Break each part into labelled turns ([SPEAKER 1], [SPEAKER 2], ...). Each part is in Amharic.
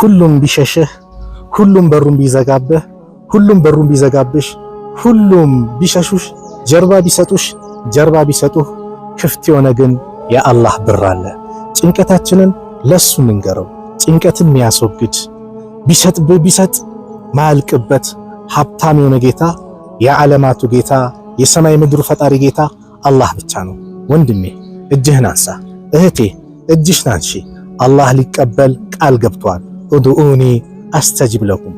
[SPEAKER 1] ሁሉም ቢሸሽህ፣ ሁሉም በሩን ቢዘጋብህ፣ ሁሉም በሩን ቢዘጋብሽ፣ ሁሉም ቢሸሹሽ፣ ጀርባ ቢሰጡሽ፣ ጀርባ ቢሰጡህ፣ ክፍት የሆነ ግን የአላህ በር አለ። ጭንቀታችንን ለሱ እንንገረው። ጭንቀትን የሚያስወግድ፣ ቢሰጥ ቢሰጥ ማያልቅበት ሀብታም የሆነ ጌታ፣ የዓለማቱ ጌታ፣ የሰማይ ምድሩ ፈጣሪ ጌታ አላህ ብቻ ነው። ወንድሜ እጅህን አንሳ፣ እህቴ እጅሽን አንሺ። አላህ ሊቀበል ቃል ገብቷል። ادعوني أستجب لكم፣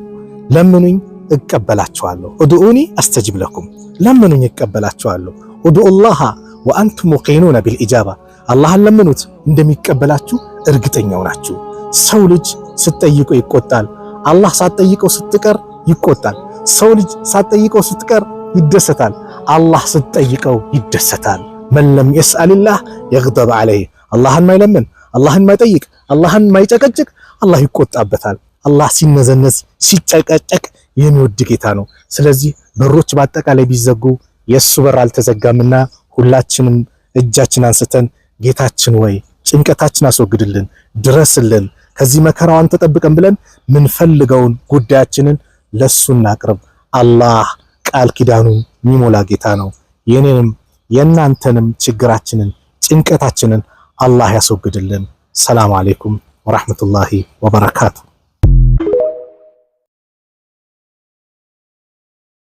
[SPEAKER 1] ለምኑኝ እቀበላችኋለሁ። ادعوني أستجب لكم፣ ለምኑኝ እቀበላችኋለሁ። ادعوا الله وأنتم موقنون بالإجابة፣ አላህን ለምኑት እንደሚቀበላችሁ እርግጠኛው ናችሁ። ሰው ልጅ ስትጠይቀው ይቆጣል። አላህ ሳትጠይቀው ስትቀር ይቆጣል። ሰው ልጅ ሳትጠይቀው ስትቀር ይደሰታል። አላህ ስትጠይቀው ይደሰታል። من لم يسأل الله يغضب عليه። አላህን ማይለምን፣ አላህን ማይጠይቅ፣ አላህን ማይጨቀጭቅ አላህ ይቆጣበታል። አላህ ሲነዘነዝ ሲጨቀጨቅ የሚወድ ጌታ ነው። ስለዚህ በሮች በአጠቃላይ ቢዘጉ የእሱ በር አልተዘጋምና ሁላችንም እጃችን አንስተን ጌታችን ወይ ጭንቀታችን አስወግድልን፣ ድረስልን፣ ከዚህ መከራው አንተ ጠብቀን ብለን ምንፈልገውን ጉዳያችንን ለሱ እናቅርብ። አላህ ቃል ኪዳኑን የሚሞላ ጌታ ነው። የኔንም የእናንተንም ችግራችንን ጭንቀታችንን አላህ ያስወግድልን። ሰላም አለይኩም ወራህመቱላሂ ወበረካቱ።